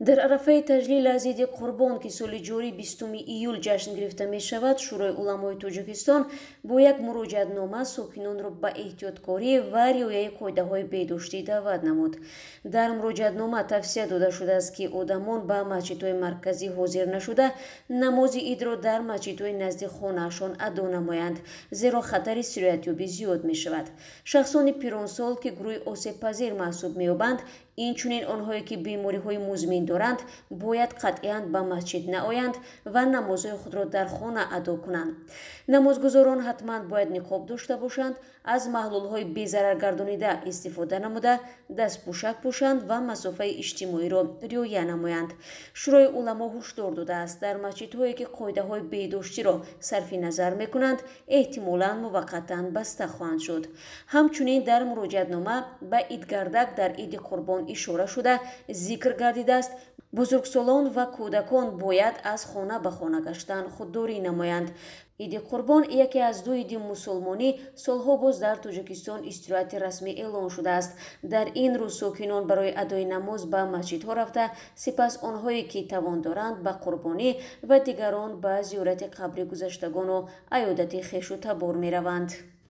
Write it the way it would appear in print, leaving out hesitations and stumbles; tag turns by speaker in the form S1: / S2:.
S1: Дар арафаи таҷлил аз Иди Қурбон, ки соли ҷорӣ 20 июл ҷашн гирифта мешавад, Шӯрои уламои Тоҷикистон бо як муроҷиатнома сокинонро ба эҳтиёткорӣ ва риояи қоидаҳои беҳдоштӣ даъват намуд. Дар муроҷиатнома тавсия дода шудааст, ки одамон ба масҷидҳои марказӣ ҳозир нашуда, намози идро дар масҷидҳои назди хонаашон адо намоянд, зеро хатари сироятёбӣ зиёд мешавад. Шахсони пиронсол, ки гурӯҳи осебпазир маҳсуб меёбанд, инчунин онҳое, ки бемориҳои музмин доранд, бояд қатъиян ба масҷид наоянд ва намозҳои худро дар хона адо кунанд. Намозгузорон ҳатман бояд ниқоб дошта бошанд, аз маҳлулҳои безараргардонида истифода намуда, дастпӯшак пӯшанд ва масофаи иҷтимоиро риоя намоянд. Шӯрои уламо ҳушдор додааст, дар масҷидҳое, ки қоидаҳои беҳдоштиро сарфи назар мекунанд, эҳтимолан муваққатан баста хоҳанд шуд. Ҳамчунин дар муроҷиатнома ба идгардак дар Иди Қурбон ишора шуда, зикр гардидааст, бузургсолон ва кӯдакон бояд аз хона ба хона гаштан худдорӣ намоянд. Иди Қурбон яке аз ду иди мусулмонӣ солҳо боз дар Тоҷикистон истироҳати расмӣ эълон шудааст. Дар ин рӯз сокинон барои адои намоз ба масҷидҳо рафта, сипас онҳое, ки тавон доранд, ба қурбонӣ ва дигарон ба зиёрати қабри гузаштагону аёдати хешу табор мераванд.